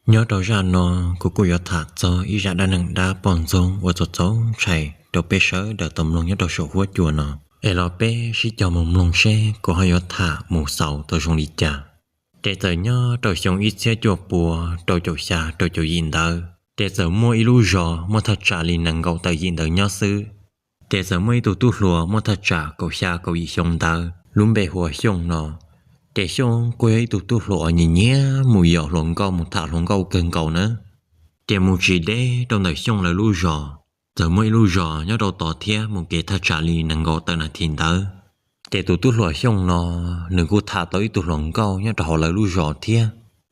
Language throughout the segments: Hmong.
Nyob rau zaj no, kuv kuj yuav tham txog ib zaj dab neeg dab poj ntxoog uas txaus txaus ntshai rau peb sawv daws tau mloog nyob rau saum huab cua no. Es los peb sib cog mus mloog seb kuv ho yuav tham mus xaus tau zoo li cas. Ces txawm nyob rau xyoo ib txhiab cuaj pua rau caum xya rau caum yim ntawd, ces txawm muaj ib lub zos muaj thaj tsam li nees nkaum tawm yim ntawd nyob xwb. Ces txawm muaj ib tug tub hluas muaj thaj tsam kaum xya kaum yim xyoo ntawd, lub npe hu ua Xyooj no. Ces Xyooj kuj yog ib tug tub hluas uas nyiam nyiam mus yaum hluas nkauj mus tham hluas nkauj kawg nkaus na. Ces mus tsis deb rau ntawm Xyooj lawv lub zos, txawm muaj ib lub zos nyob rau tod thiab mus kev thaj tsam li nees nkaum tawm nas this ntawd. Ces tus tub hluas Xyooj no, nws kuj tham tau ib tug hluas nkauj nyob rau hauv lawv lub zos thiab.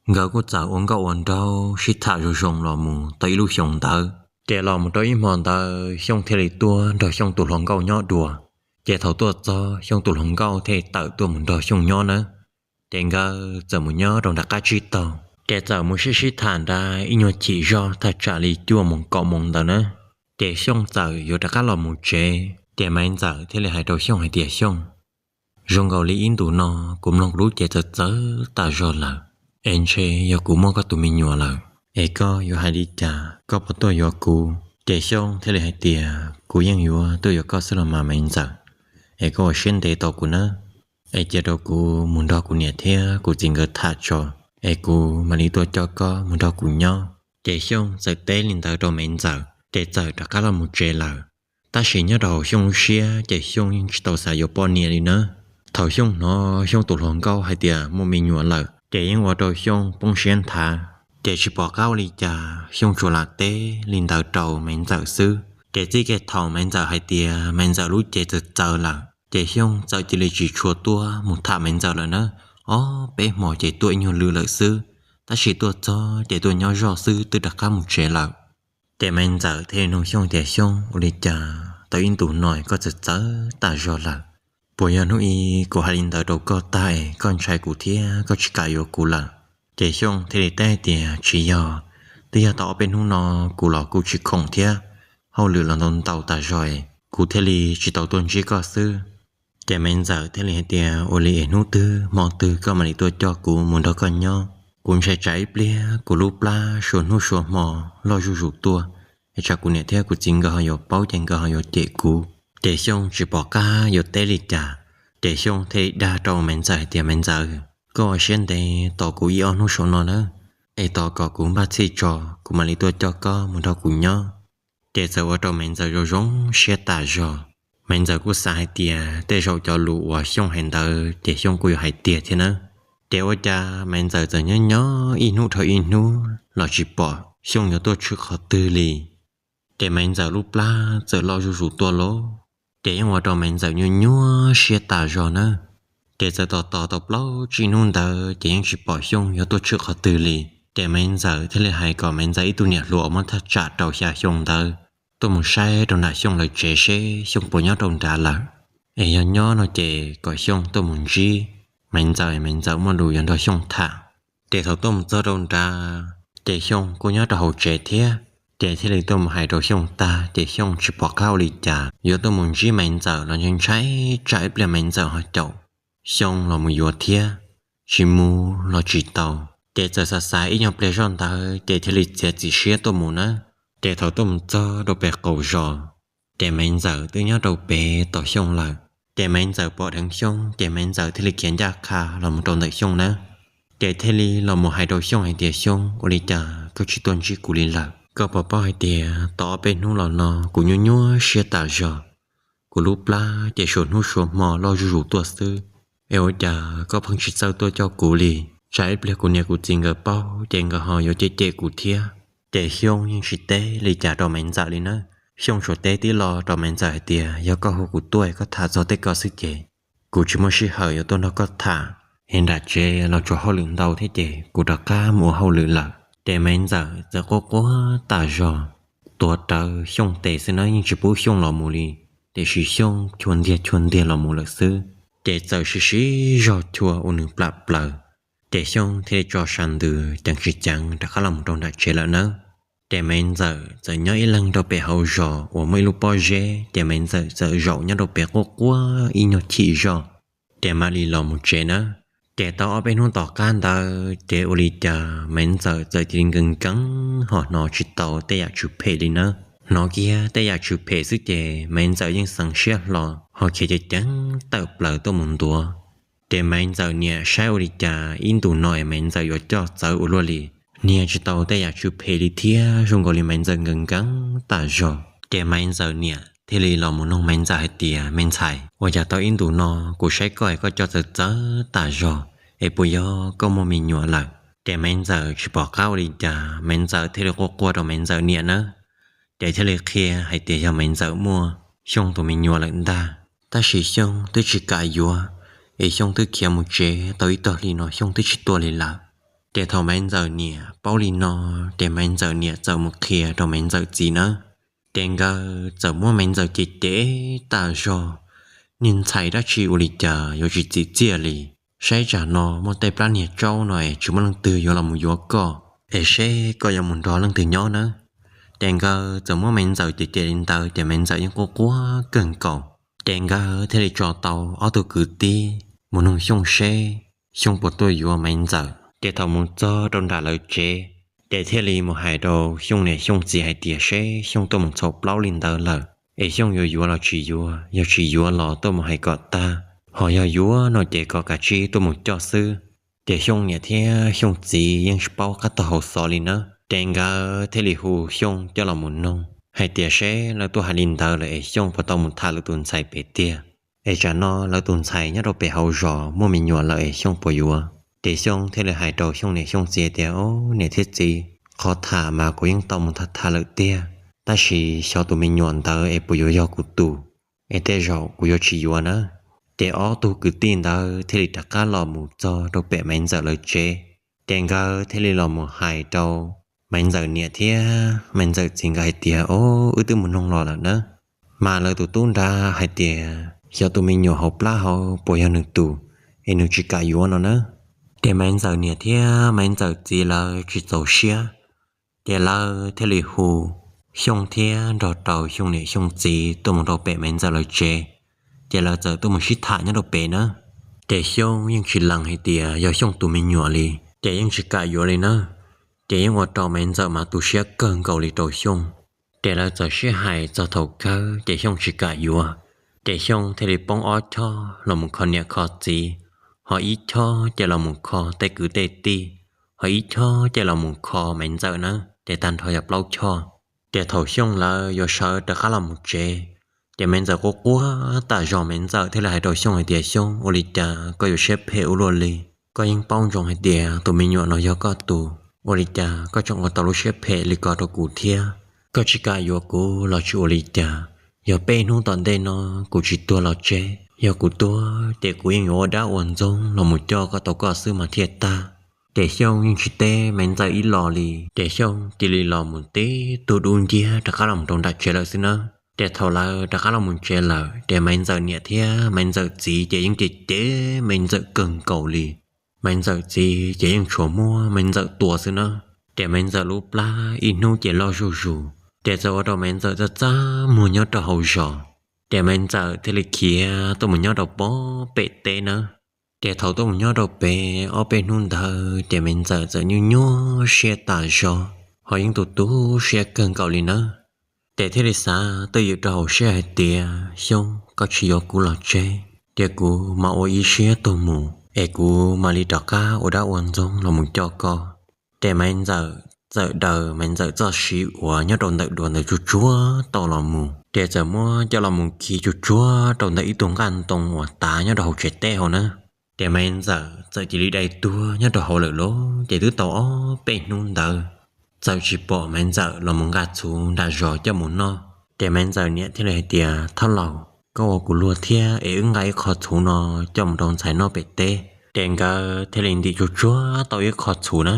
Nkawd kuj txawm ua nkauj ua nraug sib tham zoo zoo los mus tau ib lub xyoos ntawd. Ces los mus rau ib hmo ntawd Xyooj thiaj li tuaj nrog Xyooj tus hluas nkauj nyob dua. Ces thaum tuaj txog Xyooj tus hluas nkauj thiaj li tawm tuaj mus nrog Xyooj nyob nawb. Ces nkawd txawm mus nyob rau nram qab tsib taug, ces txawm mus sib sib tham nrad ib nyuag chim zog thaj tsam li cuaj moos kaum moos ntawd na. Ces Xyooj txawm yuav rov qab los mus tsev, ces Maiv Ntxawm thiaj li hais rau Xyooj hais tias, Xyooj, zoo nkaus li ib ntus no kuv mloog kuv lub cev txawv txawv tas zog lawm, es ntshe yog kuv muaj koj tus me nyuam lawm, es koj yuav hais li cas, koj puas tuaj yuav kuv? Ces Xyooj thiaj li hais tias, kuv yeej yuav tuaj yuav koj xwb los mas Maiv Ntxawm, es koj ua siab ntev tos kuv nawb, es cia rau kuv mus nrog kuv niam thiab kuv txiv nkawd tham tso, es kuv mam li tuaj coj koj mus nrog kuv nyob. Ces Xyooj txawm teb li ntawd rau Maiv Ntxawm ces txawm rov qab los mus tsev lawm. Tab sis nyob rau hauv Xyooj lub siab ces Xyooj yeej tsis tau xav yuav poj niam li nawb. Thaum Xyooj hnov Xyooj tus hluas nkauj hais tias muaj me nyuam lawm ces yeej ua rau Xyooj poob siab nthav. Ces tsis pom qab ua li cas, Xyooj tsuas lam teb li ntawd rau Maiv Ntxawm xwb. Ces txij kiag thaum Maiv Ntxawm hais tias Maiv Ntxawm lub cev txawv txawv lawm ces Xyooj txawm cia li tsis tshua tuaj mus tham Maiv Ntxawm lawm nawb. Ob peb hmo ces tuaj ib nyuag lwm lawm xwb, tab sis tuaj txog ces tuaj nyob zoj xwb twb rov qab mus tsev lawm. Ces Maiv Ntxawm thiaj li nug Xyooj tias, Xyooj, ua li cas tau ib ntus no koj txawv txawv tas zog lawm? Puas yog hnub i kuv hais li ntawd rau koj tag es koj ntshai kuv thiab koj tsis kam yuav kuv lawm? Ces Xyooj thiaj li teb hais tias, tsis yog, twb yog tau ob peb hnub no kuv los kuj tsis khoom thiab, hauj lwm los ntau ntau tas zog es kuv thiaj li tsis tau tuaj ntsib koj xwb. Ces Maiv Ntxawm thiaj li hais tias, ua li es hnub twg hmo twg koj mam li tuaj coj kuv mus nrog koj nyob. Kuv ntshai tsam ib pliag kuv lub plab suav hnub suav hmo loj zuj zus tuaj, es tsam kuv niam thiab kuv txiv nkawd ho yuav paub ces nkawd ho yuav cem kuv. Ces Xyooj tsis pom qab yuav teb li cas, ces Xyooj thiaj li dag rau Maiv Ntxawm hais tias, Maiv Ntxawm, koj ua siab ntev tos kuv ib ob hnub saum no nawb, es tos kom kuv npaj txhij tso, kuv mam li tuaj coj koj mus nrog kuv nyob. Ces txawm ua rau Maiv Ntxawm zoo zoo siab tas zog. Maiv Ntxawm kuj xav hais tias tej zaum cov lus uas Xyooj hais ntawd ces Xyooj kuj yuav hais tiag thiab nawb. Ces ua cas Maiv Ntxawm txawm nyob nyob ib hnub dhau ib hnub los tsis pom Xyooj yuav tuaj tshwm qhov twg li. Ces Maiv Ntxawm lub plab txawm loj zuj zus tuaj lauj. Ces yeej ua rau Maiv Ntxawm nyuaj nyuaj siab tas zog nawb. Ces txawm tos tos tau plaub tsib hnub ntawd ces yeej tsis pom Xyooj yuav tuaj tshwm qhov twg li. Ces Maiv Ntxawm thiaj li hais kom Maiv Ntxawm ib tug niam hluas uas muaj thaj tsam rau xya xyoo ntawd tuaj mus saib rau nram Xyooj lawv tsev seb Xyooj puas nyob rau nrad lawm. Es yog nyob no ces kom Xyooj tuaj mus ntsib Maiv Ntxawm, Maiv Ntxawm muaj lus yuav nrog Xyooj tham. Ces thaum tuaj mus txog rau nrad, ces Xyooj kuj nyob rau hauv tsev thiab. Ces thiaj li tuaj mus hais rau Xyooj tag ces Xyooj tsis pom qab ua li cas, yuav tuaj mus ntsib Maiv Ntxawm los ntshai ntshai tsam ib pliag Maiv Ntxawm ho caum Xyooj los mus yuav thiab, tsis mus los tsis tau. Ces txawm xav xav ib nyuag pliag zoj ntawd ces thiaj li txiav txim siab tuaj mus nawb. Ces thaum tuaj mus txog rau pem qaum zos, ces Maiv Ntxawm twb nyob rau pem tos Xyooj lawm. Ces Maiv Ntxawm pom dheev Xyooj ces Maiv Ntxawm thiaj li khiav ncaj qha los mus rau ntawm Xyooj nawb. Ces thiaj li los mus hais rau Xyooj hais tias, Xyooj, ua li cas koj tsis tuaj ntsib kuv li lawm? Koj puas paub hais tias tau ob peb hnub los no kuv nyuaj nyuaj siab tas zog, kuv lub plab ces suav hnub suav hmo loj zuj zus tuaj xwb. Es ua cas koj pheej tsis txawj tuaj coj kuv li? Tsam ib pliag kuv niam kuv txiv nkawd paub ces nkawd ho yuav cem cem kuv thiab. Ces Xyooj yeej tsis teb li cas rau Maiv Ntxawm li nawb. Xyooj tsuas teb tib lo rau Maiv Ntxawm hais tias, yog koj hu kuv tuaj koj tham txog tej ko xwb ces kuv tsis muaj sij hawm yuav tuaj nrog koj tham. Es nram tsev los tsuas hauj lwm ntau thiab ces kuv rov qab mus ua hauj lwm lawm. Ces Maiv Ntxawm txawm quaj quaj tas zog, tuav rawv Xyooj tes xwb nawb, yeej tsis pub Xyooj los mus li. Tiam sis Xyooj chua ntiag chua ntiag los mus lawm xwb. Ces txawm siv siv zog chua ua nws plam plaws. Ces Xyooj thiaj li tso sa ntws ceev tsis ceev rov qab los mus rau nram tsev lawm nawb. Ces Maiv Ntxawm txawm nyob ib leeg rau pem hauv zos uas muaj ib lub pob zeb, ces Maiv Ntxawm txawm zaum nyob rau pem quaj quaj ib nyuag chim zog, ces mam li los mus tsev nawb. Ces tau ob peb hnub tom qab ntawd ces ua li cas Maiv Ntxawm txawm cia li nkees nkees ho hnov tsis tau tej yam tsw phem li nawb. Hnov kiag tej yam tsw phem xwb ces Maiv Ntxawm yeej xeev siab hlo ho khiav ceev ceev tawm plaws tuaj mus ntuav. Ces Maiv Ntxawm niam saib ua li cas ib ntus no es Maiv Ntxawm yuav coj txawv ua luaj li, niag tsis tau tej yam tsw phem li thiab, zoo nkaus li Maiv Ntxawm nkees nkees tas zog. Ces Maiv Ntxawm niam thiaj li los mus noog Maiv Ntxawm hais tias, Me ntxhais, ua cas tau ib ntus no kuv saib koj es koj coj txawv txawv tas zog, es puas yog koj muaj me nyuam lawm? Ces Maiv Ntxawm tsis pom qab ua li cas, Maiv Ntxawm thiaj li quaj quaj rau Maiv Ntxawm niam nawb. Ces thiaj li qhia hais tias yog Maiv Ntxawm muaj Xyooj tus me nyuam lawm ntag, tab sis Xyooj twb tsis kam yuav, es Xyooj twb khiav mus tsev tau ib tog hli no Xyooj twb tsis tuaj li lawm. Ces thaum Maiv Ntxawm niam paub li no, ces Maiv Ntxawm niam txawm mus qhia rau Maiv Ntxawm txiv nawb. Ces nkawd txawm muab Maiv Ntxawm cem cem tas zog, niag ntxhais dab tsi ua li cas yuav tsis txim txiaj li. Saib tsam no muaj tej plab niag tsaub no es tsis muaj leej twg yuav los mus yuav koj, es seb koj yuav mus nrog leej twg nyob nawb. Ces nkawd txawm muab Maiv Ntxawm cem cem li ntawd ces Maiv Ntxawm yeej quaj quaj kawg nkaus. Ces nkawd thiaj li tso tau ob tug kwv tij mus noog Xyooj seb Xyooj puas tuaj yuav Maiv Ntxawm. Ces thaum mus txog rau nram lawv tsev, ces thiaj li mus hais rau Xyooj niam Xyooj txiv hais tias seb Xyooj tuaj mus txhaum plaub li ntawd lawm, es Xyooj yuav yuav los tsis yuav, yog tsis yuav los tuaj mus hais kom tag, ho yog yuav no ces kom kav tsij tuaj mus coj xwb. Ces Xyooj niam thiab Xyooj txiv yeej tsis paub qab tog hauv xov li nawb, ces nkawd thiaj li hu Xyooj coj los mus noog hais tias seb lawv tuaj hais li ntawd lawm es Xyooj puas tau mus tham lawv tus ntxhais pem tiag, es tsam no lawv tus ntxhais nyob rau pem hauv zos muaj me nyuam lawm es Xyooj puas yuav. Ces Xyooj thiaj li hais rau Xyooj niam Xyooj txiv tias, Au, niam thiab txiv, qhov tham mas kuv yeej tau mus tham tham lawm tiag, tab sis xyov tus me nyuam ntawd es puas yuav yog kuv tus, es tej zaum kuv yuav tsis yuav nawb. Ces ob tug kwv tij ntawd thiaj li rov qab los mus txog rau pem Maiv Ntxawm lawv tsev. Ces nkawd thiaj li los mus hais rau Maiv Ntxawm niam thiab Maiv Ntxawm txiv nkawd hais tias, Au, wb twb mus noog los lawm nawb, mas lawv tus tub nrad hais tias xyov tus me nyuam hauv plab hauv puas yog nws tus, es nws tsis kam yuav no nawb. Ces Maiv Ntxawm niam thiab Maiv Ntxawm txiv lawv tsis txaus siab, ces lawv thiaj li hu Xyooj thiab nrog rau Xyooj niam Xyooj txiv tuaj mus rau pem Maiv Ntxawm lawv tsev. Ces lawv txawm tuaj mus sib tham nyob rau pem nawb. Ces Xyooj yeej tsis lees hais tias yog Xyooj tus me nyuam li, ces yeej tsis kam yuav li nawb. Ces yeej ua rau Maiv Ntxawm mas tu siab kawg nkaus li rau Xyooj. Ces lawv txawm sib hais txog thaum kawg ces Xyooj tsis kam yuav. Ces Xyooj thiaj li poob ob chob los mus kho niam kho txiv, ho ib chob ces los mus kho tej kwv tej tij, ho ib chob ces los mus kho Maiv Ntxawm nawb, ces tag nrho yog plaub chob. Ces thaum Xyooj lawv yuav sawv rov qab los mus tsev, ces Maiv Ntxawm quaj quaj tas zog, Maiv Ntxawm thiaj li hais rau Xyooj hais tias, Xyooj, ua li cas koj yuav siab phem ua luaj li? Koj yeej paub ntsoov hais tias tus me nyuam no yog koj tus, ua li cas koj tseem ua tau lub siab phem li ko rau kuv thiab? Koj tsis kam yuav kuv los tsis ua li cas, yog peb hnub tom ntej no kuv tsis tuag los tseg, yog kuv tuag ces kuv yeej yuav ua dab ua ntxoog los mus coj koj tau koj xwb mas thiaj tag. Ces Xyooj yeej tsis teb Maiv Ntxawm ib los li, ces Xyooj cia li los mus tib tug dub nciab rov qab los rau nram tsev lawm xwb nawb. Ces thaum lawv rov qab los mus tsev lawm ces Maiv Ntxawm niam thiab Maiv Ntxawm txiv ces yeej cem cem Maiv Ntxawm kawg nkaus li. Maiv Ntxawm txiv ces yeej tshuav muab Maiv Ntxawm tua xwb nawb. Ces Maiv Ntxawm lub plab ib hnub ces loj zuj zus, ces txawm ua rau Maiv Ntxawm txaj txaj muag nyob rau hauv zos. Ces Maiv Ntxawm thiaj li khiav tuaj mus nyob rau pem teb nawb. Ces thaum tuaj mus nyob rau pem ob peb hnub ntawd ces Maiv Ntxawm txawm nyuaj nyuaj siab tas zog, ho yeej tu tu siab kawg nkaus li nawb. Ces thiaj li xav twj ywm rau hauv siab hais tias, Xyooj, koj tsis yuav kuv los tseg, ces kuv mam ua ib siab tuag mus es kuv mam li rov qab ua dab ua ntxoog los mus coj koj. Ces Maiv Ntxawm txawm daws Maiv Ntxawm txoj siv uas nyob rau ntawm duav ntawd tsuag tsuag tau los mus, ces txawm muab coj los mus khi tsuag tsuag rau ntawm ib tug nqaj ntoo uas tav nyob rau hauv tsev teb hauv na. Ces Maiv Ntxawm txawm cia li dai tuag nyob rau hauv lawm lauj. Ces twb tau ob peb hnub ntawd txawm tsis pom Maiv Ntxawm los mus nqa txhuv nram zos coj mus noj. Ces Maiv Ntxawm niam thiaj li hais tias, Thoj laus, koj ua kuv luag thiab es wb nqa ib qho txhuv no coj mus rau ntxhais noj pem teb. Ces nkawd thiaj li ntim tsuag tsuag tau ib qho txhuv na,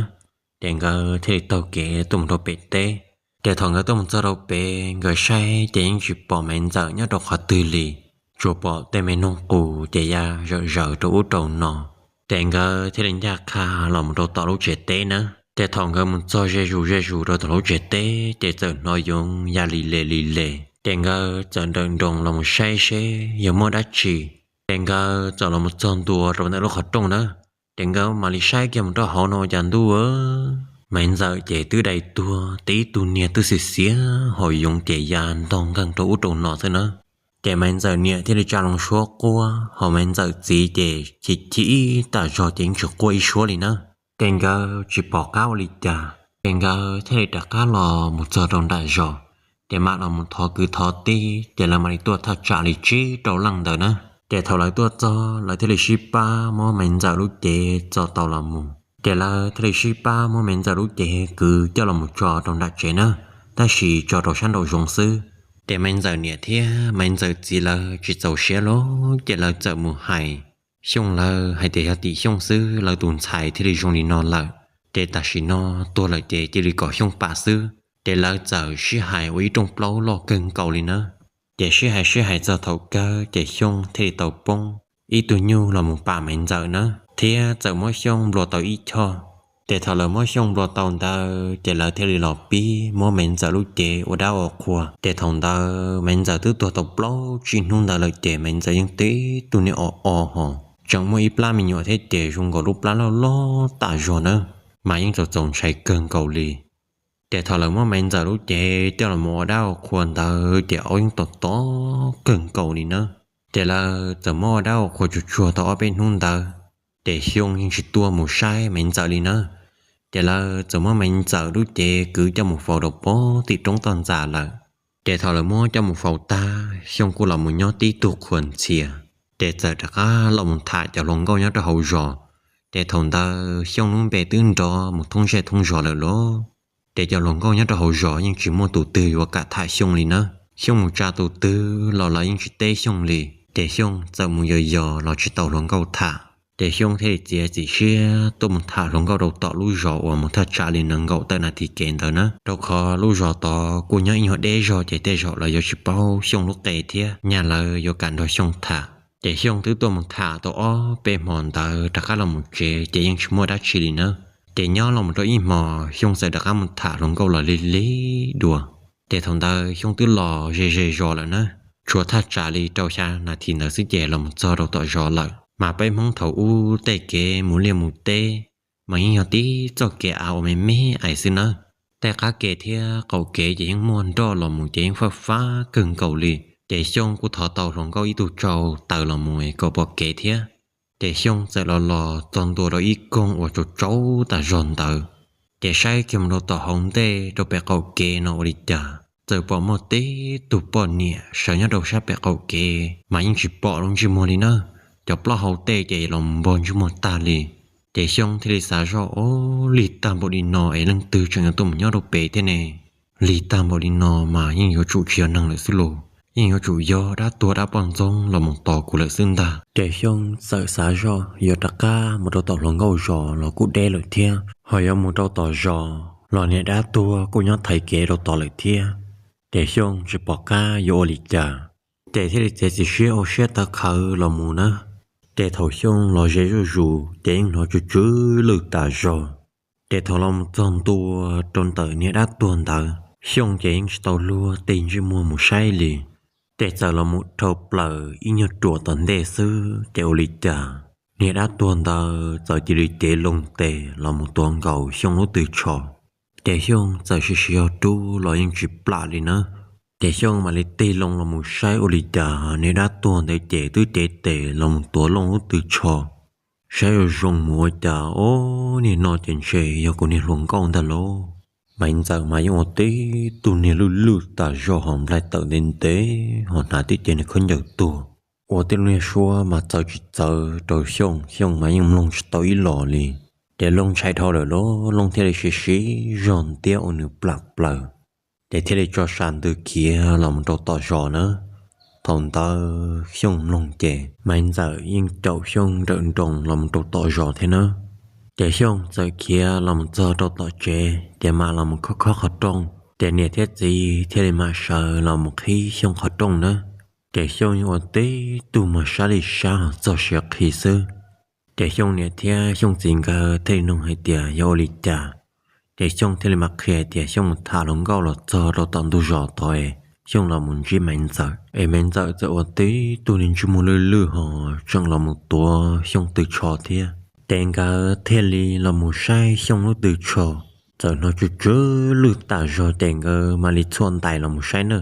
ces nkawd thiaj li taug kev tuaj mus rau pem teb. Ces thaum nkawd tuaj mus txog rau pem, nkawd saib ces yeej tsis pom Maiv Ntxawm nyob rau qhov twg li, tsuas pom tej me noog qus ces ya zawm zaws rau ub rau no. Ces nkawd thiaj li ncaj qha los mus rau tom lub tsev teb na. Ces thaum nkawd mus txog ze zus ze zus rau tom lub tsev teb ces txawm hnov yoov ya li le li le. Ces nkawd txawm nrawm nroos los mus saib seb yog muaj dab tsi. Ces nkawd txawm los mus txog ntua rau ntawm lub qhov rooj na. Ces nkawd mam li saib kiag mus rau hauv no ua cas ntuj, Maiv Ntxawm ces twb dai tuag, tib tug niag twb xiav xiav haus yoov ces ya ntog nkeeg rau ub rau no xwb na. Ces Maiv Ntxawm niam thiaj li tsa loo suab quaj, ho Maiv Ntxawm txiv ces chim chim ib tag zog ces yeej tsis quaj ib suab li na. Ces nkawd tsis pom qab ua li cas, ces nkawd thiaj li rov qab los mus txog rau nram zos, ces mam los mus thov kwv thov tij, ces lawv mam li tuaj thaj tsam li tsib rau leej ntawd na. Ces thaum lawv tuaj txog lawv thiaj li sib pab muab Maiv Ntxawm lub cev txo tau los mus. Ces lawv thiaj li sib pab muab Maiv Ntxawm lub cev kwv coj los mus tso rau nram tsev na, tab sis tso rau sab nraum zoov xwb. Ces Maiv Ntxawm niam thiab Maiv Ntxawm txiv lawv tsis txaus siab los ces lawv txawm mus hais Xyooj lawv hais tias yog tim Xyooj xwb lawv tus ntxhais thiaj li zoo li no lawm, ces tam sim no tuag lawm ces cia li kom Xyooj pam xwb. Ces lawv txawm sib hais ua ib rooj plaub loj kawg nkaus li na. Ces sib hais sib hais txog thaum kawg ces Xyooj thiaj li tau poob ib tug nyuj los mus pam Maiv Ntxawm na, thiab txawm muab Xyooj nplua tau ib choj. Ces thaum lawv muab Xyooj nplua tau ntawd ces lawv thiaj li los pib muab Maiv Ntxawm lub cev ua dab ua qhua. Ces thaum ntawd Maiv Ntxawm twb tuag tau plaub tsib hnub ntawd lawm ces Maiv Ntxawm yeej tib tug niag o o hos, tseem muaj ib plab me nyuam thiab ces zoo nkaus lub plab loj loj tas zog nawb, mas yeej txaus txaus ntshai kawg nkaus li. Ces thaum lawv muab Maiv Ntxawm lub cev coj los mus ua dab ua qhua ntawd ces aub yeej tom tom kawg nkaus li na. Ces lawv txawm muab ua dab ua qhua tsuag tsuag tau ob peb hnub ntawd, ces Xyooj yeej tsis tuaj mus saib Maiv Ntxawm li na. Ces lawv txawm muab Maiv Ntxawm lub cev kwv coj mus faus rau pem tim roob toj ntxas lawm. Ces thaum lawv muab coj mus faus tag, Xyooj kuj los mus nyob tib tug qhuas ntxhias, ces txawm rov qab los mus tham cov hluas nkauj nyob rau hauv zos. Ces thaum ntawd Xyooj lub npe twb nrov mus thoob zej thoob zos lawm lauj. Ces cov hluas nkauj nyob rau hauv zos yeej tsis muaj tus twg yuav kam tham Xyooj li na. Xyooj mus tsa tus twg los lawv yeej tsis teb Xyooj li. Ces Xyooj txawm mus yos yos los tsis tau hluas nkauj tham. Ces Xyooj thiaj li txiav txim siab tuaj mus tham hluas nkauj rau tom lub zos uas mus thaj tsam li nees nkaum tawm nas this kev ntawd na, rau qhov lub zos tod kuj nyob ib nyuag deb zog ces tej zaum lawv yuav tsis paub Xyooj lub qe thiab nyaj lawv yuav kam nrog Xyooj tham. Ces Xyooj twb tuaj mus tham tau ob peb hmo ntawd rov qab los mus tsev ces yeej tsis muaj dab tsi li na. Ces nyob los mus rau ib hmos Xyooj txawm rov qab mus tham hluas nkauj los lig lig dua. Ces thaum ntawd Xyooj twb los ze ze zos lawm na, tshuav thaj tsam li rau xya nas this ntawd xwb ces los mus txog rau tom zos lawm. Mas peb Hmoob thaum ub tej kev mus liaj mus teb mas yeej yog tib txoj kev av uas me me ais xwb nawb. Tej qab ke thiab qaum kev ces yeej muaj nroj los mus ces yeej faj fab kawg nkaus li. Ces Xyooj kuj thov tau hluas nkauj ib tug tsau taws los mus kom pom kev thiab. Ces Xyooj txawm los los txog ntua rau ib koog uas tsaus tsaus tas zog ntawd. Ces saib kiag mus rau tom hauv ntej rau pem qaum kev no ua li cas txawm pom muaj tib tug poj niam sawv nyob rau sab pem qaum kev mas yeej tsis pom lub ntsej muag li na. Cov plaub hau tej ces los npog ntsej muag tag li. Ces Xyooj thiaj li xav zoj, Ub, lig tag npaum li no es leej twg tseem yuav tuaj mus nyob rau pem thiab ne? Lig tag npaum li no mas yeej yuav tsum tsis yog neeg lawm xwb lauj, yeej yuav tsum yog dab tuag dab poj ntxoog los mus tos kuv lawm xwb ntag. Ces Xyooj txawm xav zoj yuav rov qab mus rau tom hluas nkauj zos los kuj deb lawm thiab, ho yuav mus rau tom zos los niag dab tuag kuj nyob thaiv kev rau tod lawm thiab. Ces Xyooj tsis pom qab yuav ua li cas, ces thiaj li txiav txim siab ua siab tawv qhawv los mus na. Ces thaum Xyooj los ze zuj zus ces yeej hnov tsw tsw lwj tas zog. Ces thaum los mus txog ntua rau ntawm niag dab tuag ntawd, Xyooj ces yeej tsis tau luag tig ntsej muag mus saib li. Ces txawm los mus dhau plaws ib nyuag ruam tom ntej xwb ces ua li cas niag dab tuag ntawd txawm cia li cev loo tes los mus tuav nkaus Xyooj lub tw tsho. Ces Xyooj txawm sim sim yog rub los yeej tsis plam li na. Ces Xyooj mam li tig loo los mus saib ua li cas niag dab tuag ntawd ces twb cev tes los mus tuav Looj lub tw tsho. Saib zoo zoo mus ua cas, Ob, niag no ces ntshe yog kuv niag hluas nkauj ntag lauj. Maiv Ntxawm mas yeej ua tib tug niag lwj lwj tas zog hos nplaig tawm ntev ntev hos hnav tib ce niag khaub ncaws tuag, ua tib lub niag suab mas txawv tsis txawv rau Xyooj, Xyooj mas yeej mloog tsis tau ib los li. Ces Looj ntshai dhau lawm lauj, Looj thiaj li siv siv zog ntiab ua nws plam plaws, ces thiaj li tso sam ntws khiav los mus rau tom zos na. Thaum ntawd Xyooj mloog ces Maiv Ntxawm yeej caum Xyooj nrawm nroos los mus rau tom zos thiab na. Ces Xyooj txawm khiav los mus txog rau tom tsev ces mam los mus khob khob qhov rooj, ces niam thiab txiv thiaj li mam sawv los mus qhib Xyooj qhov rooj na. Ces Xyooj yeej ua tib tug mas sab li sab hos txog siav qhi xwb. Ces Xyooj niam thiab Xyooj txiv nkawd thiaj li nug hais tias yog ua li cas. Ces Xyooj thiaj li mam qhia hais tias Xyooj mus tham hluas nkauj los txog rau tom ntug zos tod, Xyooj los mus ntsib Maiv Ntxawm es Maiv Ntxawm txawm ua tib tug niag ntsej muag lwj lwj hos tseem los mus tuav Xyooj tw tsho thiab. Ces nkawd thiaj li los mus saib Xyooj lub tw tsho, txawm hnov tsw tsw lwj tas zog ces nkawd mam li txhuam ntais los mus saib na.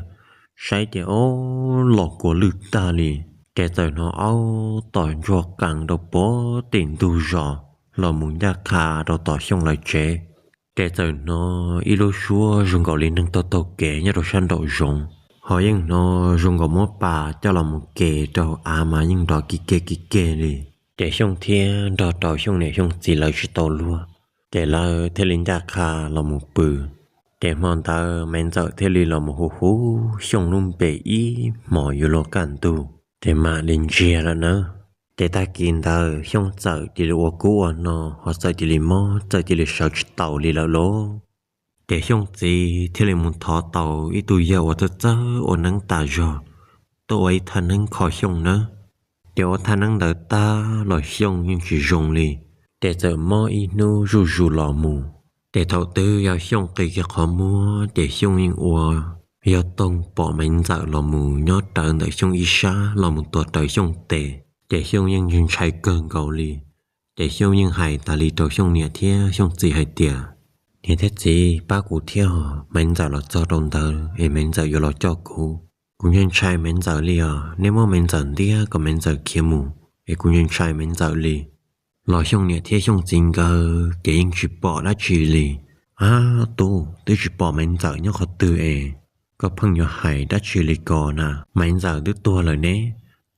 Saib ces ob los kua lwj tag li, ces txawm hnov aub tom ntsuag qees rau puag tim ntug zos los mus ncaj qha rau tom Xyooj lawv tsev. Ces txawm hnov ib lub suab zoo nkaus li neeg taug taug kev nyob rau sab nraum zoov, ho yeej hnov zoo nkaus muab pas coj los mus ke rau av mas yeej nrov kiv keg kiv keg li. Ces Xyooj thiab nrog rau Xyooj niam Xyooj txiv lawv tsis tau luag, ces lawv thiaj li ncaj qha los mus pw. Ces hmo ntawd Maiv Ntxawm thiaj li los mus hu hu Xyooj lub npe ib hmos yuav luag kaj ntug, ces mam li ntsiag lawm na. Ces tag kis ntawd Xyooj txawm cia li ua kub ua no, ho txawm cia li mob, txawm cia li sawv tsis taus li lawm lauj. Ces Xyooj txiv thiaj li mus thov tau ib tug yawg uas txawj txawj ua neeb tas zog tuaj ua ib thaj neeb kho Xyooj nawb. Ces ua thaj neeb ntawd tag los Xyooj yeej tsis zoo li, ces txawm mob ib hnub zuj zus los mus. Ces thaum twg yog Xyooj qi kiag qhov muag ces Xyooj yeej ua yog toog pom Maiv Ntxawm los mus nyob rawv ntawm Xyooj ib sab los mus tuav rawv Xyooj tes, ces Xyooj yeej ntshai kawg nkaus li. Ces Xyooj yeej hais tas li rau Xyooj niam thiab Xyooj txiv hais tias, Niam thiab txiv, pab kuv thiab os, Maiv Ntxawm los txog rau ntawd es Maiv Ntxawm yuav los coj kuv. Kuv ntshai ntshai Maiv Ntxawm li os, nej muab Maiv Ntxawm ntiab kom Maiv Ntxawm khiav mus es kuv ntshai ntshai Maiv Ntxawm li. Los Xyooj niam thiab Xyooj txiv nkawd ces yeej tsis pom dab tsi li. Ab tub, twb tsis pom Maiv Ntxawm nyob qhov twg es koj pheej yuav hais dab tsi li ko na? Maiv Ntxawm twb tuag lawm ne.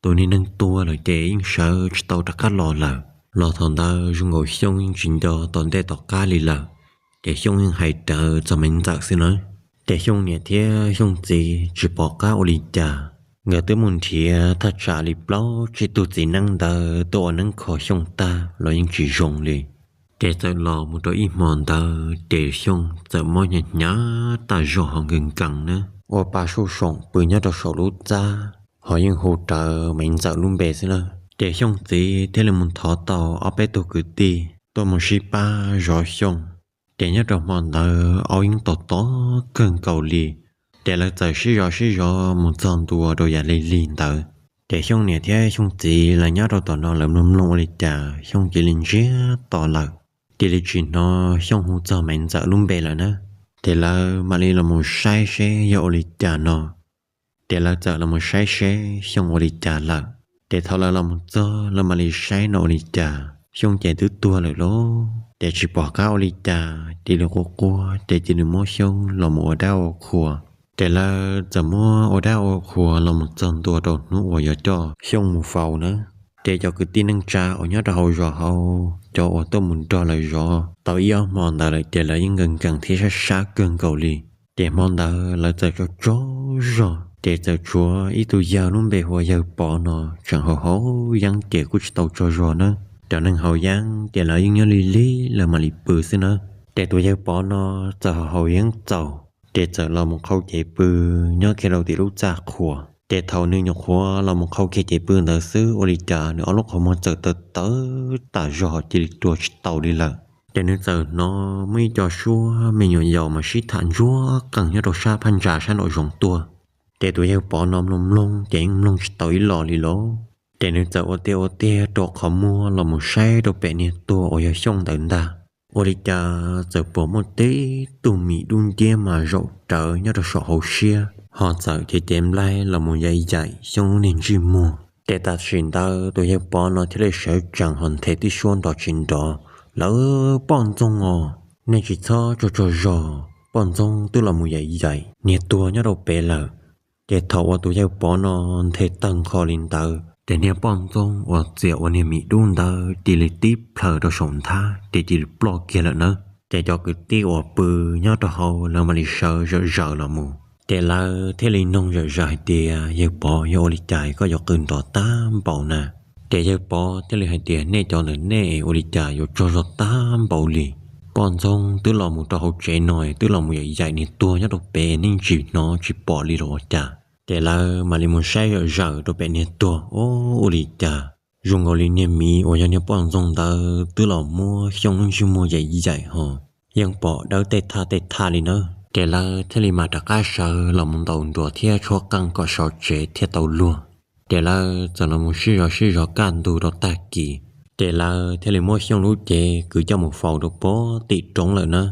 Tus niag neeg tuag lawm ces yeej sawv tsis tau rov qab los lawm. Los thaum ntawd zoo nkaus Xyooj yeej tsis nco tom ntej tom qab li lawm, ces Xyooj yeej hais rawv txog Maiv Ntxawm xwb nawb. Ces Xyooj niam thiab Xyooj txiv tsis pom qab ua li cas, nkawd twb mus nrhiav thaj tsam li plaub tsib tug txiv neeb ntawd tuaj ua neeb kho Xyooj tag los yeej tsis zoo li. Ces txawm los mus rau ib hmo ntawd ces Xyooj txawm mob hnyav hnyav tas zog ho nkees nkees na, ua pa suj soom pw nyob rau saum lub txaj, ho yeej hu rawv Maiv Ntxawm lub npe xwb na. Ces Xyooj txiv thiaj li mus thov tau ob peb tug kwv tij tuaj mus sib pab zov Xyooj. Ces nyob rau hmo ntawd aub yeej tom tom kawg nkaus li, ces lawv txawm sib zov sib zov mus txog ntua rau yam lig lig ntawd. Ces Xyooj niam thiab Xyooj txiv lawv nyob rau tom no lawv mloog mloog ua li cas Xyooj cia li ntsiag to lawm, cia li tsis hnov Xyooj hu txog Maiv Ntxawm lub npe lawm na. Ces lawv mam li los mus saib seb yog ua li cas no. Ces lawv txawm los mus saib seb Xyooj ua li cas lawm. Ces thaum lawv los mus txog lawv mam li saib no ua li cas Xyooj ces twb tuag lawm lauj. Ces tsis pom qab ua li cas cia li quaj quaj ces cia li muab Xyooj los mus ua dab ua qhua. Ces lawv txawm muab ua dab ua qhua los mus txog ntua rau hnub uas yuav coj Xyooj mus faus na. Ces cov kwv tij neej tsa uas nyob rau hauv zos hauv, cov uas tuaj mus nrog lawv zov tau ib ob hmo ntawd lawm ces lawv yeej nkees nkees thiab sab sab kawg nkaus li. Ces hmo ntawd lawv txawm tsaug tsaug zog ces txawm tshuav ib tug yawg lub npe hu ua yawg Pov no tseem haus haus yeeb ces kuj tsis tau tsaug zog nawb. Cov neeg haus yeeb ces lawv yeej nyob lig lig lawv mam li pw xwb nawb. Ces tus yawg Pov no txawm haus haus yeeb txaus, ces txawm los mus qhau cev pw nyob kiag rau tim lub txaj qhua. Ces thaum nws nyuam qhuav los mus qhau kiag cev pw ntawd xwb ua li cas nws ob lub qhov muag txawm tawv tawv tas zog cia li rua tsis taus li lawm. Ces nws txawm hnov muaj ib co suab me nyuam yaus mas sib tham ntsuag qees nyob rau sab phab ntsa sab nraum zoov tuaj. Ces tus yawg Pov no mloog mloog ces yeej mloog tsis tau ib los li lauj. Ces nws txawm ua tiag ua tiag rua qhov muag los mus saib rau pem niag tuag uas yog Xyooj ntawd ntag. Ua li cas txawm pom muaj tib tug mim dub nciab mas zaum rawv nyob rau saum hauv siab, ho txawm cev cev nplaig los mus yaim yaim Xyooj lub niag ntsej muag. Ces tam sim ntawd tus yawg Pov no thiaj li sawv tsees ho nthe tib suab nrov tsis nrov, Lawv, poj ntxoog os, nej tsis txhob tsaug tsaug zog, poj ntxoog twb los mus yaim yaim niag tuag nyob rau pem lawm. Ces thaum uas tus yawg Pov no nthe tawg nqho li ntawd ces niag poj ntxoog uas txiam ua niag mim dub ntawd cia li tib plhaws rau saum nthab ces cia li ploj kiag lawm nawb. Ces cov kwv tij uas pw nyob rau hauv lawv mam li sawv zawm zaws los mus. Ces lawv thiaj li noog zawm zaws hais tias, Yawg Pov, yog ua li cas koj yuav qw nrov tag npaum na? Ces yawg Pov thiaj li hais tias, Nej cov ntawm nej ua li cas yuav tsaug zog tag npaum li? Poj ntxoog twb los mus rau hauv tsev no, twb los mus yaim yaim niag tuag nyob rau pem, nej tsis hnov tsis pom li los ua cas? Ces lawv mam li mus saib zawm zaws rau pem niag tuag, ua li cas zoo nkaus li niag miv uas yog niag poj ntxoog ntawd twb los muab Xyooj lub ntsej muag yaim yaim ho yeej pom dawb tej thaj tej thaj li nawb. Ces lawv thiaj li mam rov qab sawv los mus ntaus nruas thiab tshuab qeej kom sov tsev thiaj tau luag. Ces lawv txawm los mus sib zov sib zov kaj ntug rau tag kis, Ces lawv thiaj li muab Xyooj lub cev kwv coj mus faus rau pem tim roob lawm na.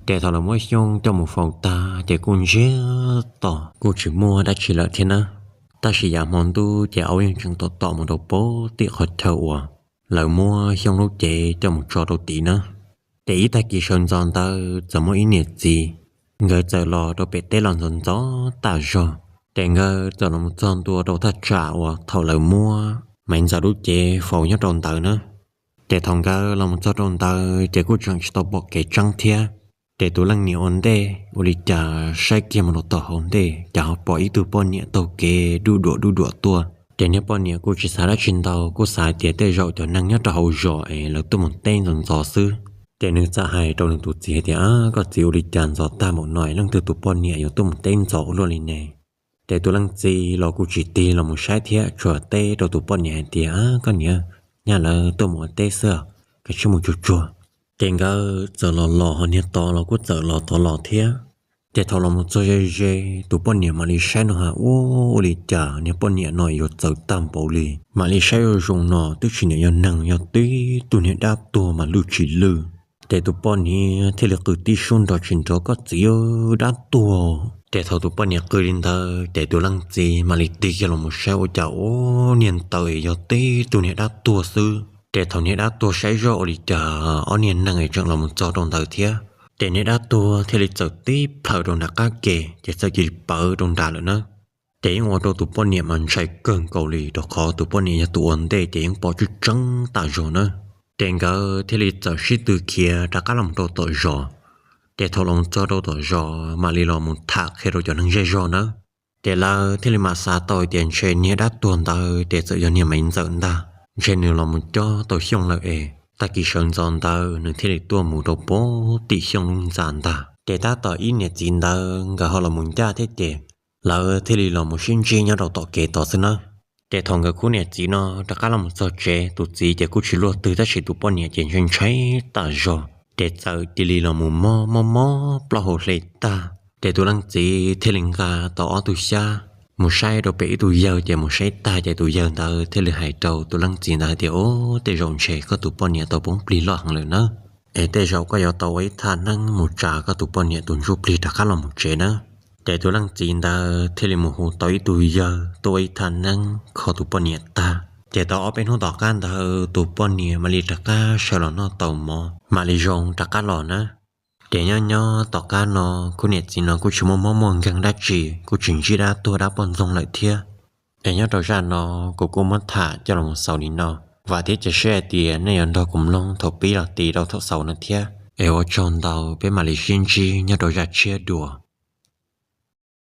Ces thaum lawv muab Xyooj coj mus faus tag ces kuj ntsiag to kuj tsis muaj dab tsi lawm thiab na. Tab sis yav hmo ntuj ces aub yeej tseem tom tom mus rau pem tim qhov chaw uas lawv muab Xyooj lub cev coj mus tso rau tid na. Ces ib tag kis sawv ntxov ntawd txawm muaj ib niam txiv, nkawd txawm los rau pem teb los ntxov ntxov tas zog. Ces nkawd txawm los mus txog ntua rau thaj tsam uas thaum lawv muab Maiv Ntxawm lub cev faus nyob rau ntawd na. Ces thaum nkawd los mus txog rau ntawd ces kuj tseem tsis tau pom kev tseeb thiab. Ces tus leej niam ua ntej ua li cas saib kiag mus rau tom hauv ntej cas ho pom ib tug poj niam taug kev duj duam duj duam tuaj. Ces niag poj niam kuj tsis xav dab tsi ntau, kuj xav hais tias tej zaum cov neeg nyob rau hauv zos es lawv tuaj mus teb ntxov ntxov xwb. Ces nws txawm hais rau nws tus txiv hais tias, Koj txiv, ua li cas ntxov tag npaum no leej twg tus poj niam yuav tuaj mus teb ntxov ua luaj li ne? Ces tus leej txiv los kuj tsis tig los mus saib thiab, tsuas teb rau tus poj niam hais tias, Koj niam, nyaj lawv tuaj mus ua teb xwb, koj cia li mus tsuag tsuag. Ces nkawd txawm los los ho niag tod los kuj txawm los tod los thiab. Ces thaum los mus txog ze ze, tus poj niam mam li saib no ha, ua li cas niag poj niam no yuav txawv tag npaum li. Mam li saib zoo zoo no twb tsis niam yog neeg, yog tib tug niag dab tuag mas lwj tsis lwj. Ces tus poj niam thiaj li qw tib suab nrov tsis nrov, Koj txiv, dab tuag! Ces thaum tus poj niam qw li ntawd ces tus leej txiv mam li tig kiag los mus saib ua cas ua niag ntawd yog tib tug niag dab tuag xwb. Ces thaum niag dab tuag saib zoj ua li cas ob niag neeg es tseem los mus txog rau ntawd thiab. Ces niag dab tuag thiaj li txawm tib plhaws rau nram qab ke ces txawm cia li pawv rau nram lawm na. Ces yeej ua rau tus poj niam mas ntshai kawg nkaus li, rau qhov tus poj niam yog tus ua ntej ces yeej pom tseeb tseeb tas zog na. Ces nkawd thiaj li txawm sib tw khiav rov qab los rau tom zos. Ces thaum los txog rau tom zos mam li los mus tham qhia rau cov neeg zej zog na. Ces lawv thiaj li mam xav tau tias ntshe niag dab tuag ntawd ces txawm yog niag Maiv Ntxawm ntag, ntshe nws los mus cob tau Xyooj lawm es tag kis sawv ntxov ntawd nws thiaj li tuaj mus rau pem tim Xyooj lub ntxa ntag. Ces tab tom ib niam txiv ntawd nkawd ho los mus ncaj thiab ces lawv thiaj li los mus sib ntsib nyob rau tom kev tod xwb na. Ces thaum nkawd khub niam txiv no rov qab los mus txog tsev, tus txiv ces kuj tsis luaj twg tab sis tus poj niam ces ntshai ntshai tas zog, ces txawm cia li los mus mob mob mob plaub hau hle tag. Ces tus leej txiv thiaj li nqa tau ob tug xyab mus saib rau pem ib tug yawg, ces mus saib tag ces tus yawg ntawd thiaj li hais rau tus leej txiv ntawd hais tias, Ub, tej zaum ntshe koj tus poj niam tau poob plig loj heev lawm nawb, es tej zaum koj yuav tau ua ib thaj neeb mus tsa koj tus poj niam tus ntsuj plig rov qab los mus tsev nawb. Ces tus leej txiv ntawd thiaj li mus hu tau ib tug yawg tuaj ua ib thaj neeb kho tus poj niam tag. Ces tau ob peb hnub tom qab ntawd tus poj niam mam li rov qab sawv los noj tau mov mam li zoo rov qab los na. Ces nyob nyob tom qab no khub niam txiv no kuj tsis muaj mob muaj nkeeg dab tsi, kuj tsis ntsib dab tuag dab poj ntxoog lawm thiab. Es nyob rau zaj no kuv kuj muab tham coj los xaus li no. Vam thiab cia siab hais tias nej yuav nrog kuv mloog thaum pib los ti rau thaum xaus no thiab. Es ua tsaug ntau, peb mam li sib ntsib nyob rau zaj tshiab dua.